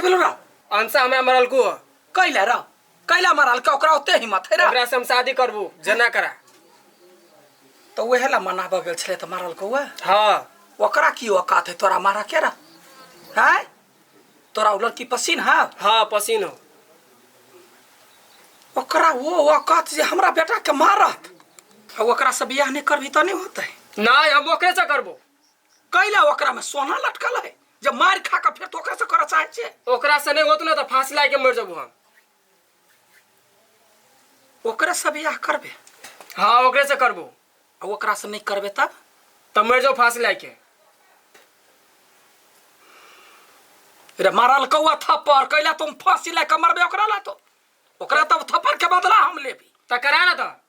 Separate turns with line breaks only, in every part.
भेलो रा?
अंशा हमरा मरलकू ह।
कैला रा? कैला मारल के? ओकरा ओते हिम्मत है रा?
ओकरा से हम शादी करबू जना करा।
तऽ उहे ला मनाबऽ गेल छलै तऽ मारल कौआ?
हाँ।
ओकरा की औकात है तोरा मारा के रा? हैं, तोरा ओ लड़की पसीन है?
हाँ, पसीन हो।
ओकरा वो औकात जे हमरा बेटा के मारत, आ ओकरा से बियाह नहीं करबी तऽ नहीं होतै?
नहीं, हम ओकरे से करबो।
कैला? ओकरा में सोना लटकल है जे मार खा के फेर तो ओकरा से करऽ चाहै छियै?
ओकरा से नहीं होत ना तो फांसी लाग के मर जबू हम।
ओकरे से बियाह करबे?
हाँ, ओकरे से करबो।
आ ओकरा से नहीं करबे तब?
तब मर जाओ फांसी लाग के।
रे मारल कौआ थप्पड़, कैला तुम फांसी लए के मरबे ओकरा ला? तो ओकरा तब थप्पड़ के बदला हम लेबी।
त करा ना त।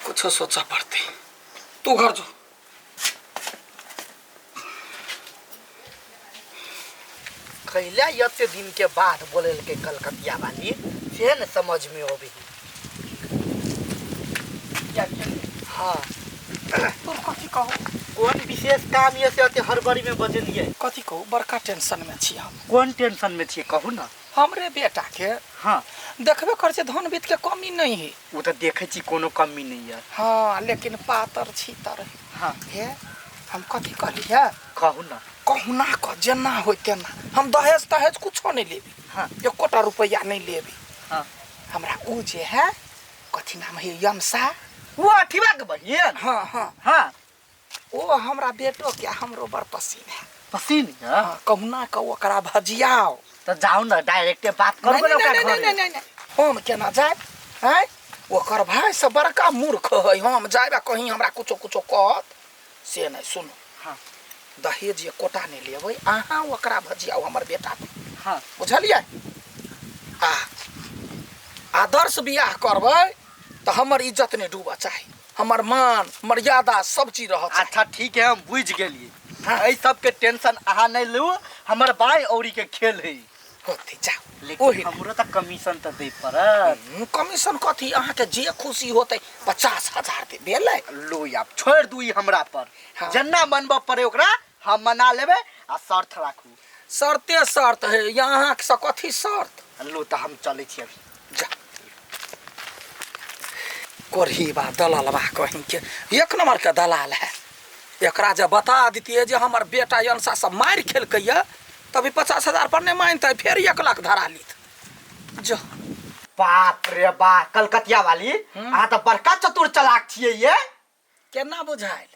कुछो सोचा पड़ते। तू घर जो।
कैला एते दिन के बाद बोलेलकै कलकतिया वाली, से न समझ में अबै। हाँ।
तोर कथी कहू?
कोन विशेष काम ये से अते हड़बड़ी में बजलियै?
कथी कहू, बड़का टेंशन में छी हम।
कोन टेंशन में छियै, कहू न।
हमरे बेटा के देखबे कर छै, धन वित्त के कमी नहीं है।
ओ तऽ देखै छी, कोनो कमी नहीं है।
हाँ, लेकिन पातर छीतर है। हे, हम कथी कहलियै?
कहू न।
कहुना कऽ जेना होय तेना, हम दहेज तहेज कुछो नहीं लेबी। एकोटा रुपैआ नहीं लेबी। हमरा उ जे है, कथी नाम है, यमसा।
वो अठिवा के बहिन?
हाँ हाँ। ओ हमरा बेटो के हमरो बड़ पसीन है।
पसीन है?
हाँ, कहुना कऽ ओकरा भजियाओ।
तऽ जाउ न, डायरेक्टे बात
नहीं,
करबै
नहीं,
ओकरा
नहीं,
घरे।
नहीं, नहीं, नहीं, हम केना जायब? आँय, ओकर भाय से बड़का मूर्ख है। हम जायब आ कहीं हमरा कुछो कुछो कहत से नहीं। सुनू। दहेज एकोटा नहीं लेबै। अहाँ ओकरा भजियाओ हमर बेटा के। बुझलियै? आ आदर्श बियाह करबै तऽ हमर इज्जत नहि डूबऽ चाही, हमर मान मर्यादा सब चीज रहऽ चाही।
अच्छा ठीक है, हम बुझि गेलियै। एहि सबके टेंशन अहाँ नहि लू, हमर बाई औरी के खेल है।
होते जाओ।
लेकिन
ओही
हमरो तऽ कमीशन तऽ दै पड़त।
कमीशन कथी, अहाँके जे खुशी होतै 50,000 दे भेलै।
लो, आब छोड़ि दू ई हमरा पर। जेना मनबऽ पड़े ओकरा हम मना लेबै, आ शर्त राखू।
शर्ते शर्त है यहाँ से, कथी शर्त?
लो, तऽ हम चलै छी अभी।
जा। कोढ़ीबा दलालबा कहीं के, एक नंबर के दलाल है। एकरा जे बता दितियै जे हमर बेटा अंशा सब मारि खेलकै ये, तभी 50,000 पर नहीं मानते, फेर 1 लाख धरा लीत जो।
बाप रे बा, कलकतिया वाली, अहाँ तऽ बड़का चतुर चलाक छियै ये।
केना बुझायल?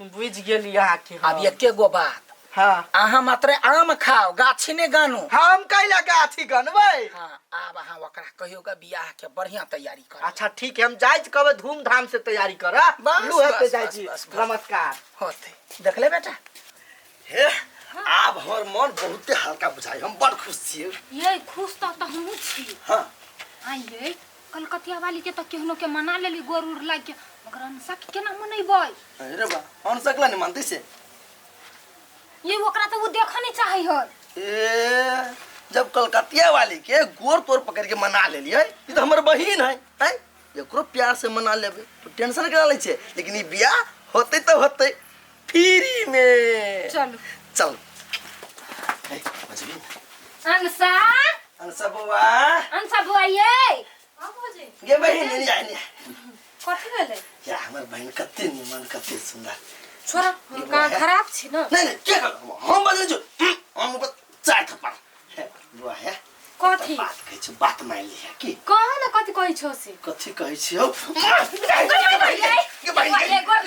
बुझि गेली अहाँके हम।
आब एके गो बात। अहाँ मात्र आम खाओ, गाछी नहि गानू।
हम कैला गाछी गनबै?
हाँ, आब अहाँ ओकरा कहियो के बियाह के बढ़िया तैयारी कर।
अच्छा ठीक है, हम जाइ छी, कहबै धूमधाम से तैयारी कर।
बस,
लू हेतै,
बस,
जाइ
बस,
छी।
बस, बस।
नमस्कार।
होते, देखले बेटा?
हे, आब हमर मन बहुते हल्का बुझाइ, हम बड़ खुश छियै।
ये खुश तऽ हमहूँ छी। आइ ये कलकतिया वाली के तऽ केहनो के मना लेली गोर उर लागि के, मगर अनसा के केना मनेबै?
अरे बा, हम सकला नहीं मानते से।
ये ओकरा तऽ ओ देखऽ नहीं चाहै है।
ए, जब कलकतिया वाली के गोर तोर पकड़ के मना लेलियै, ई तऽ हमर बहिन है, हैं, एकरो प्यार से मना लेबै तो टेंशन केना लै छै? लेकिन ई बियाह होतै तऽ होतै फ्री में।
चलू।
चल। ए, बजबी।
अनसा।
अनसा बौआ।
अनसा बुआ ये।
गे बहिन, एने आ, एने आ।
कथी भेलै?
या, हमर बहिन कते निमन, कते सुंदर।
छोड़ा, हम कहाँ खराब छी न।
नहीं नहीं, के कहलक? हम बजै छु, हम ऊपर चार थप्पड़। हे, बुआ हे।
कथी?
बात कहै छु, बात मान लिहे की।
कह न, कथी कहै छौ से?
कथी कहै छी हौ? गे बहिन गे, गे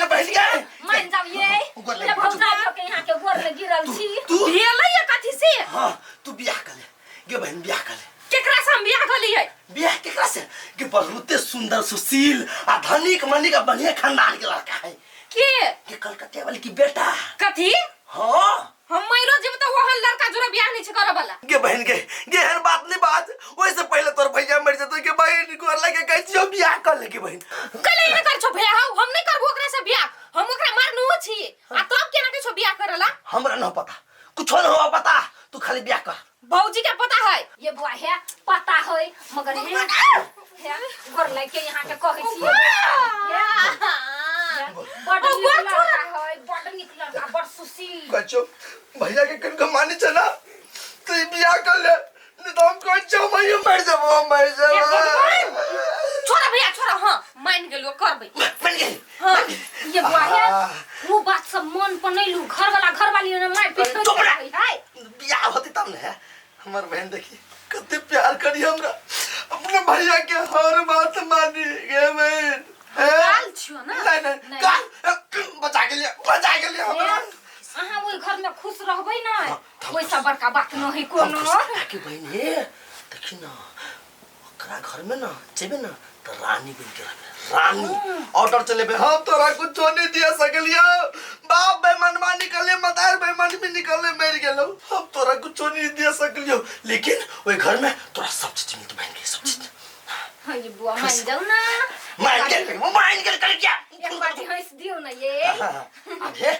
बहिन गे।
मान जाओ ये।
गोर
ये
लागि।
भौजाई के यहाँ के गोर में गिरल छी।
तू
भेलै ये कथी से?
हाँ, तू बियाह कर ले गे बहिन, बियाह कर ले।
केकरा से हम बियाह कलियै?
बियाह केकरा से कि बहुते सुंदर, सुशील आ धनिक मनिक आ बढ़िया खानदान के लड़का है।
के?
के कलकत्ते वाली की बेटा।
कथी?
हाँ।
हम मरो जेब तऽ ओहन लड़का जोरे बियाह नहीं छै करऽ वाला।
गे बहन गे, गे एहन बात नहीं बात, ओइसे पहले तोर भैया मर जतो। गे बहन, गोर लगे कहै छियौ, बियाह कर ले गे बहन।
कैले एहन कर छौ भैया? हौ, हम नहीं करबो ओकरा से बियाह, हम ओकरा मारनो छी, आ तब केना के छौ बियाह करला?
हमरा न पता, कुछो न हो पता, तू खाली बियाह कर।
भौजी के पता है।
ये बुआ है, पता है, मगर हे हे गोर लग के यहाँ के कहै छी, हे, बड नीक लड़का है, बड नीक लड़का, बड सुशील।
कहै छियौ। भैया के कनिको मानी छ ना तो ई बियाह कर ले, नहीं तो हम कोई जमाइयो मर जाबो, हम मर जाबो।
छोड़ा भैया छोड़ा, हाँ मान गेलियो करबै।
बन गेल।
हाँ
ये बुआ हे वो बात सब मन पर नहीं लू, घर वाला घर वाली ने मार पीट
चुप रह।
हाय
बियाह होती तब ने। हमर बहन देखी कते प्यार करी हमरा, अपने भैया के हर बात मानी गे बहन।
काल छियो ना।
नहीं नहीं काल बचा के लिए, बचा के लिए हमरा।
अहाँ ओइ घर में खुश रहबै ना, ओइसा बड़का बात न है कोनो।
के बहन हे देखी ना, ओकरा घर में ना जेबे ना तो रानी बन के रहबे, रानी ऑर्डर चलेबे। हम तोरा कुछ नहीं दिया सकलियो, बाप बेईमानवा निकले, मदार बेईमानी में निकले मर गेलो, हम तोरा कुछ नहीं दिया सकलियो, लेकिन ओई घर में तोरा सब चीज मिलत बहन के, सब चीज।
हाँ ये बुआ मान जाओ ना,
मान गेल, मान गेल कर क्या
एक बार हंस दियो ना ये।
अब हे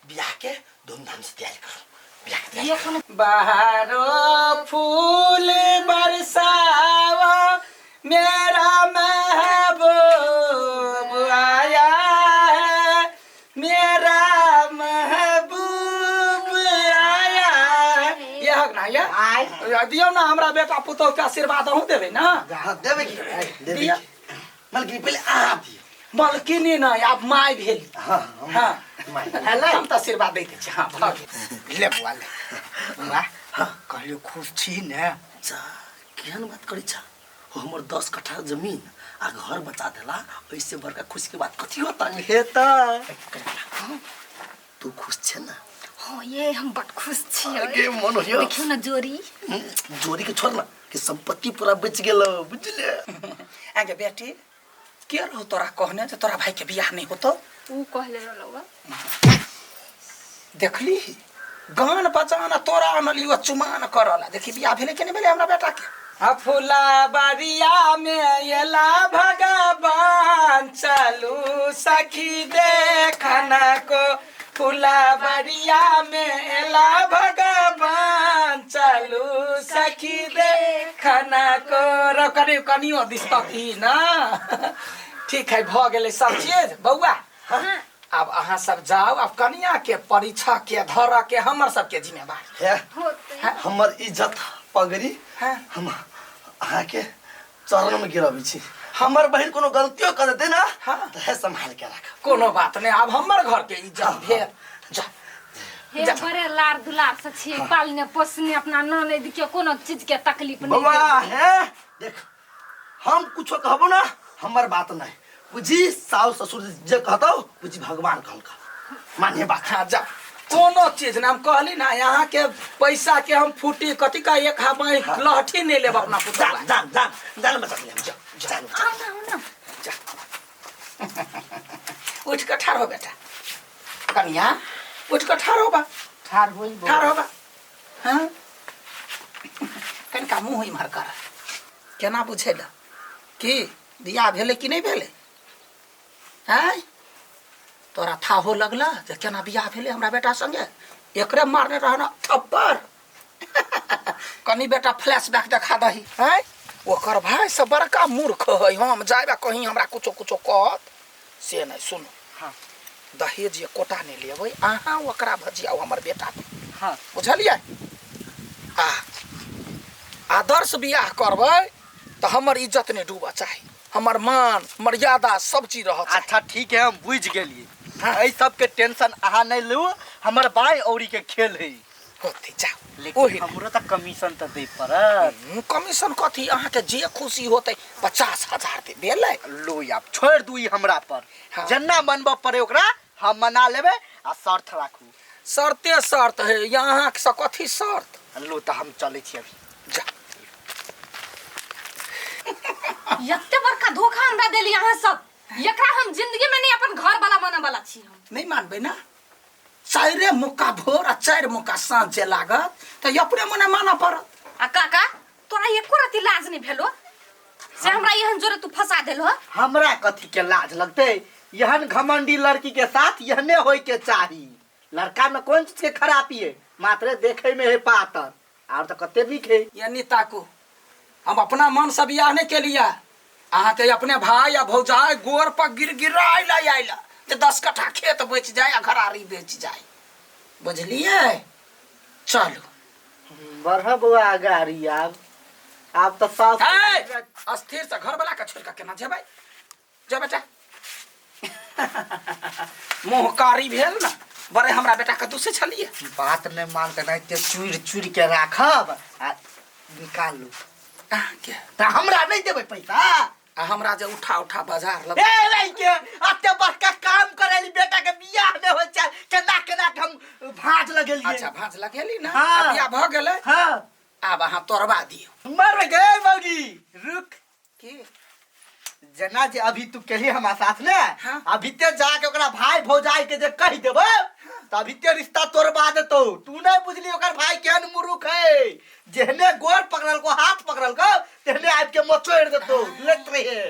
बियाह के धूमधाम से तैयारी करो, बियाह के तैयारी।
ये कोनो
बहारो फूल बरसावा मेरा महबूब आया है, मेरा महबूब आया है। ये हक ना ये दियो ना हमरा बेटा पुतोह के आशीर्वाद अहूँ देबै ना।
हाँ देबै की देबै, मलकिनी पहले आप दियो।
मलकिनी ना आप my भेल।
हाँ
हाँ हम तऽ आशीर्वाद दैते छी। हाँ भऽ गेल।
ले बुआ ले बुआ, कहलियो खुश छी ने?
जा केहन बात करै छा, हमर 10 कट्ठा जमीन आ घर बचा देला, ऐसे बड़का खुशी के बात कथी होता नहीं
हेता।
तू खुश छे ना?
हाँ ये हम बड़ खुश छी।
के मन होयो
देखियो ना जोरी,
जोरी के छोड़ ना कि संपत्ति पूरा बच गेलो, बुझले?
आगे बेटी के रहो तोरा कहने जे तोरा भाई के बियाह नहीं होतो?
ऊ कहले रहलो।
देखली गान बजाना तोरा अनलियो चुमान करला, देखी बियाह भेले के नहीं भेले हमरा बेटा के। फूला बारिया में एला भगवान, चलू सखी देखना को, फूला बारिया में एला भगवान, चलू सखी देखना को। र कनि कनियो दिस तकी ना। ठीक है भ गेलै सब चीज बौआ। अब अहाँ सब जाओ, अब कनिया के परीक्षा के धर के हमर सबके जिम्मेवारी
है। हमर इज्जत पगड़ी हम अहाँ के चरण में गिरबै छी, हमर बहिन कोनो गलतियो कर देते ना तो है संभाल के राख।
कोनो बात नहीं, अब हमर घर के इज्जत भेल। जा
हे बड़े लार दुलार से छी, पालने पोसने अपना ननद के कोनो चीज के तकलीफ नहीं।
बौआ हे देख, हम कुछो कहबो ना हमर बात नहीं बुझी, सास ससुर जे कहतो बुझी भगवान कहलका, मानिए बात।
हाँ जा कोनो चीज ना, हम कहली ना यहाँ के पैसा के हम फूटी कथी का एक हाथ में लहठी नहीं लेब अपना पुतोह।
जान जान जान जान बचा ले, जा जान
आओ ना
जा। उठ के ठाड़ हो बेटा, कन्या उठ के ठाड़ हो बा,
ठाड़ होई,
ठाड़ हो बा। हां कनका मुंह इमहर कर, केना बुझेला कि बियाह भेले कि नहीं भेले? हैं तोरा था हो लगला जे केना बियाह भेले हमरा बेटा संगे, एकरे मारने रहना थप्पड़। कनी बेटा फ्लैशबैक देखा दही। हैं ओकर भाई सब बड़का मूर्ख है, हम जाबे कहीं हमरा कुछो कुछो कहत से नहीं। सुनो
हाँ
दहेज एकोटा नहीं लेबै, अहाँ ओकरा भजियाउ हमर बेटा के।
हाँ
बुझलियै? आ आदर्श बियाह करबै तऽ हमर इज्जत नहीं डूबऽ चाही, हमर मान मर्यादा सब चीज रहत।
अच्छा ठीक है हम बुझ गेलियै, एहि सबके टेंशन अहाँ नहीं लू, हमर बाई औरी के खेल है
होते जा।
लेकिन हमरो तऽ कमीशन तऽ दे पड़त।
कमीशन कथी, अहाँ के जे खुशी होते 50,000 दे भेलै।
लो आप छोड़ दू हमरा पर।
हाँ।
जेना मनबऽ पड़े ओकरा हम मना लेबै, आ शर्त राखू।
शर्ते शर्त है यहाँ से कथी शर्त?
लो तऽ हम चलै छी अभी।
जा
एते बड़का धोखा हमरा देली अहाँ सब, एकरा हम जिंदगी में नहीं अपन घर वाला बना वाला छी। हम
नहीं मानबै ना, चारे मुक्का भोर आ 4 मुक्का साँझ जे लागत तऽ अपने मने मानऽ पड़त।
आ काका तोरा एको रति लाज नहीं भेलो से हमरा एहन जोरे तू फंसा देलो?
हमरा कथी के लाज लगते, एहन घमंडी लड़की के साथ एहने होय के चाही। लड़का में कौन चीज के खराबी है, मात्र देखे में है पातर, और तो कते नीक है।
यानी ताकू हम अपना मन से बियाह नहीं के लिया, अहाँ के अपने भाई या भौजाई गोर पर गिर गिरा आइला आइला जे 10 कट्ठा खेत बेच जाए आ घरारी बेच जाए, बुझलियै? चलू।
बढ़ बौआ गाड़ी आब आब तऽ सास
हे, अस्थिर से घर वाला के छोड़ के केना जेबै? जो बेटा, मुँह कारी भेल ने बड़े हमरा बेटा के दूसे छलिए।
बात नहीं मानते नहीं ते चूर चूर के राखब आ निकालू।
अहाँके
तऽ हमरा नहीं देबै पैसा।
आ हमरा जे उठा उठा बाजार लग
ए लइके अते बड़का काम करेली, बेटा के बियाह नहीं होय छै, केना केना के हम भाँज लगेलिए।
अच्छा भाँज लगेली ना?
हाँ।
आ बियाह भऽ गेलै?
हाँ।
आब अहाँ तोड़बा दियौ।
मर गए मौगी, रुक।
की
जना जे अभी तू केली हमरा साथ ने?
हाँ।
अभी ते जाके ओकरा भाई भौजाई के जे कहि देबै तऽ अभी ते रिश्ता तोड़बा देतौ। तू नहीं बुझली ओकर भाई केहन मुरुख है, जेहने गोर पकड़लको हाथ पकड़लको तेहने आबि के मचोड़ि देतौ, लेत रहे।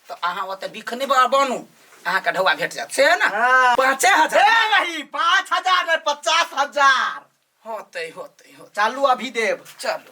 तऽ अहाँ ओते बिख नहि बनू, अहाँके ढौआ भेट जायत से है ना?
हाँ।
5000।
ए नहीं, 5000 नहीं, 50,000।
होतै होतै होतै।
चालू अभी देब।
चलू।